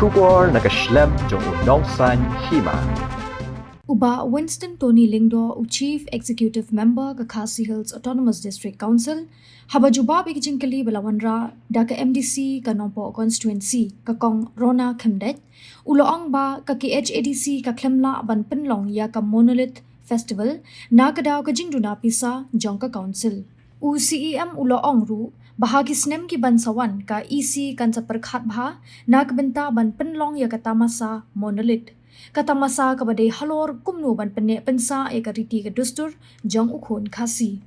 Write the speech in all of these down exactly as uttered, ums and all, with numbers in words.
Khubor na ka shlem jong u nongsan hima. U Bah Winston Tony Lyngdoh, u Chief Executive Member ka Khasi Hills Autonomous District Council, haba jubab ïa ka jingkylli ba la wanrah da ka M D C ka Nongpoh Constituency, ka Kong Rona Khymdeit, u la ong ba ka K H A D C ka khlem lah ban pynlong ïa ka Monolith Festival na ka daw ka jingduna pisa jong ka Council. U C E M u la ong ruh ba ha ki snem ki ban sa wan, ka E C kan sa pyrkhat bha na ka bynta ban pynlong ïa ka tamasa Monolith. Ka tamasa kaba dei halor kumno ban pynneh pynsah ïa ka riti ka dustur jong u khun Khasi.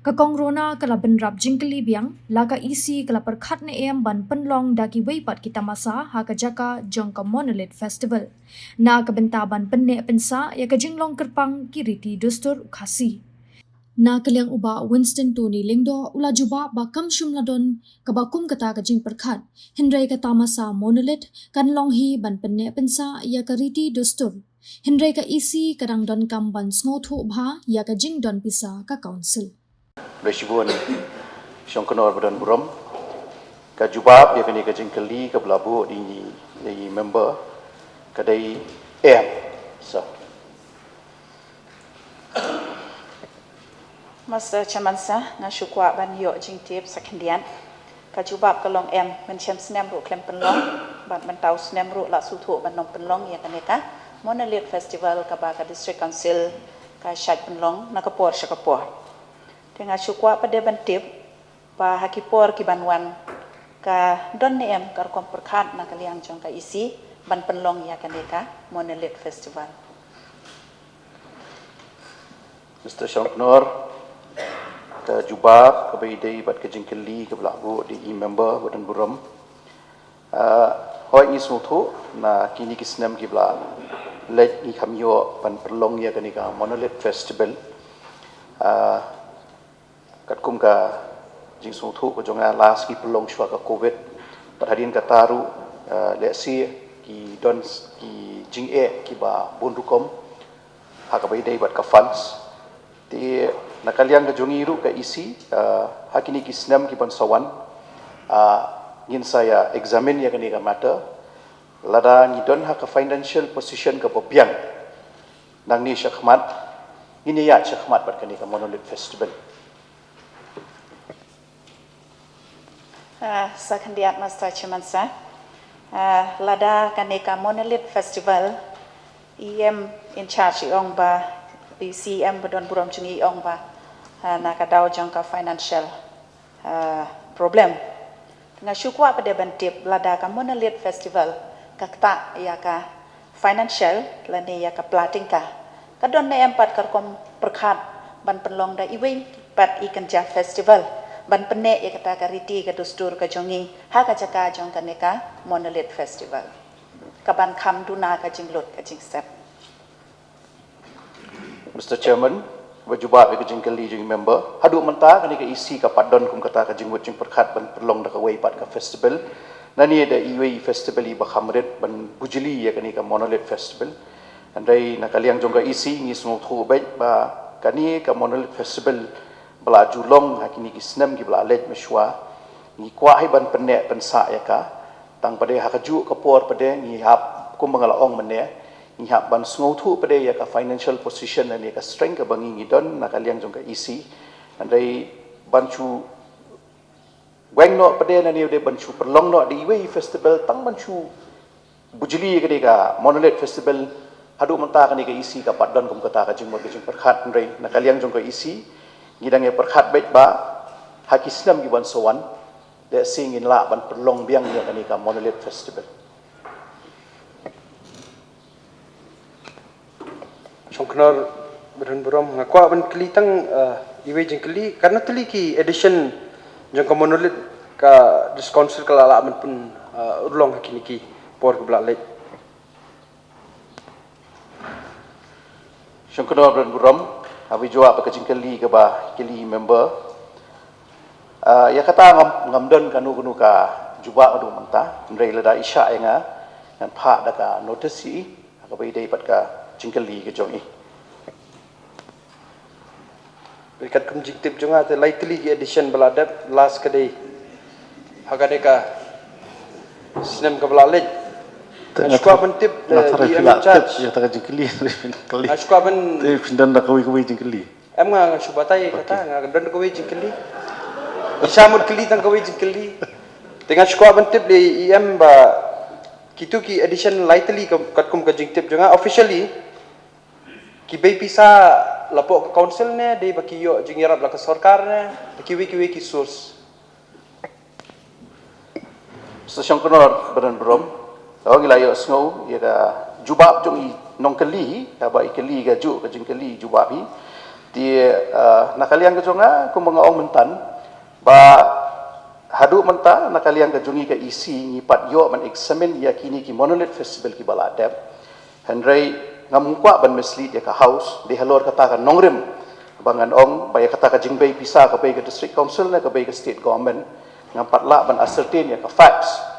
Ka Kong Rona ka la bynrap jingkylli biang, la ka E C ka la pyrkhat ne em ban pynlong da kiwei pat ki tamasa ha ka jaka jong ka Monolith Festival, na ka bynta ban pynneh pynsah ïa ka jinglong kyrpang ki riti dustur u Khasi. Na ka liang u Bah Winston Tony Lyngdoh u la jubab ba kam shym la don kaba kum kata ka jingpyrkhat, hynrei ka tamasa Monolith kan long hi ban pynneh pynsah ïa ka riti dustur, hynrei ka E C ka dang donkam ban sngewthuh bha ïa ka jingdon pisa ka Council. Khublei shibun Shongknor ba don burom. Ka jubab ïa kane ka jingkylli kaba la buh da i, da i member ka dei em. So, Mister Chairman Sir, nga shu kwah ban ïoh jingtip sa khyndiat. Ka jubab ka long em, mynshem snem ruh khlem pynlong, bad mynta u snem ruh la sngewthuh ban nym pynlong ïa kane ka Monolith Festival kaba ka District Council ka shait pynlong na ka por sha ka por. Te nga shu kwah pat de ban tip ba ha ki por ki ban wan ka don ne em ka rukom pyrkhat na ka liang jong ka E C ban pynlong ïa kane ka Monolith Festival. Mister Shongknor, ka jubab kaba ïadei bad ka jingkylli kaba la buh da i member ba don burom. Ah, hooid, ngi sngewthuh na kine ki snem kiba la leit ngi kham ïoh ban pynlong ïa kane ka Monolith Festival. Ah, katkum ka jingsngewthuh ka jong nga, last ngi pynlong shuwa ka Covid. Bad hadien kata ruh, ah, lehse ki don ki jingeh kiba bun rukom ha kaba ïadei bad ka funds. Te na ka liang ka jong ngi ruh ka E C, ah, ha kine ki snem ki ban sa wan, ah, ngin sa ïa examine ïa kane ka matter. Lada ngi don ha ka financial position kaba biang nangne shakhmat, ngin ïa ïaid shakhmat bad kane ka Monolith Festival. Ah, sa khyndiat, Mister Chairman Sir. Ah, lada kane ka Monolith Festival, E M in charge i ong ba, i C E M ba don burom jong ngi i ong ba, ah, na ka daw jong ka financial, ah, problem. Nga shu kwah pat de ban tip lada ka Monolith Festival ka ktah ïa ka financial lane ïa ka pla tyngka. Ka don ne em pat ka rukom pyrkhat ban pynlong da iwei pat i kynja festival ban pynneh ïa kata ka riti ka dustur ka jong ngi ha ka jaka jong kane ka Monolith Festival, ka ban kham duna ka jinglut ka jingsep. Mister Chairman, ba jubab ïa ka jingkylli jong i member, haduh mynta kane ka E C ka pat don kum kata ka jingmut jingpyrkhat ban pynlong da kawei pat ka festival, lane da iwei i festival iba kham rit ban bujli ïa kane ka Monolith Festival. Hynrei na ka liang jong ka E C ngi sngewthuh beit ba kane ka Monolith Festival ba la ju long ha kine ki snem kiba la leit mynshuwa, ngi kwah hi ban pynneh pynsah ïa ka. Tang pat de ha kajuh ka por pat de ngi hap, kumba nga la ong mynne, ngi hap ban sngewthuh pat de ïa ka financial position lane ïa ka strength kaba ngi ngi don na ka liang jong ka E C. Hynrei ban shu weng noh pat de lane de ban shu pynlong noh da iwei i festival tang ban shu bujli ïa kane ka Monolith Festival, haduh mynta kane ka E C ka pat don kum kata ka jingmut ka jingpyrkhat. Hynrei na ka liang jong ka E C ngi dang ïa pyrkhat beit ba ha ki snem ki ban sa wan, lehse ngin lah ban pynlong biang ïa kane ka Monolith Festival. Shongknor ba don burom, nga kwah ban kylli tang, eh, iwei jingkylli, katno tylli ki edition jong ka Monolith ka District Council ka la lah ban pyn, eh, urlong ha kine ki por kiba la leit? Shongknor ba don burom, haba ïa jubab ïa ka jingkylli kaba kylli i member, ah, ïa kata ngam, ngam don kano kano ka jubab haduh mynta, hynrei lada i shah ïa nga ngan phah da ka notice ïa i ha kaba ïadei bad ka jingkylli ka jong i. Bad katkum jingtip jong nga te lai tylli ki edition ba la dep, last ka dei ha kane ka snem kaba la leit. Nga shu kwah ban tip, eh, E M in charge. Ïa kata ka jingkylli, phin kylli. Nga shu kwah ban Te phin don da kawei kawei jingkylli. Em, nga nga shu batai kata, nga don kawei jingkylli. Nga shu mut kylli tang kawei jingkylli. Te nga shu kwah ban tip ïa E M ba kitu ki addition lai tylli ka, katkum ka jingtip jong nga officially. Ki bei pisa la poh ka council ne dei ba ki ïoh jingïarap la ka sorkar ne da kiwei kiwei ki source. Sa shong kynor badan brom. Ong ila ïoh sngew ïa ka jubab jong i nongkylli hi, ka ba i kylli ka ju ka jingkylli jubab hi. Te, eh, na ka liang ka jong nga kumba nga ong myntan ba haduh mynta na ka liang ka jong i ka E C ngi pat ïoh man examine ïa kini ki monolith festival ki ba la dep. Hynrei ngam kwah ban mislead ïa ka House, dei halor kata ka nongrim ba ngan ong ba ïa kata ka jingbei pisa ka bei ka District Council ne ka bei ka State Government, ngam pat lah ban ascertain ïa ka facts.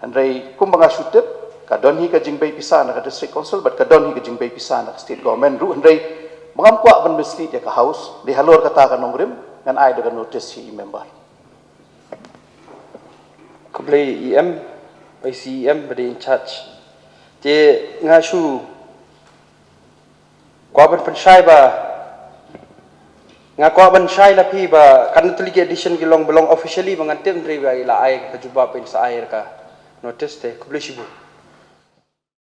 Hynrei kumba nga shu tip, ka don hi ka jingbei pisa na ka District Council bad ka don hi ka jingbei pisa na ka State Government ruh, hynrei ba ngam kwah ban mislead ïa ka House, dei halor kata ka nongrim ngan ai da ka notice hi i member. Khublei E M, I C E M ba dei in charge. Te nga shu kwah ban pynshai ba nga kwah ban shai la phi ba kan tu liki addition ki long belong officially ba ngan tip ndri ba ila ai ka jubab in sa ai ka notice te khublei shibun.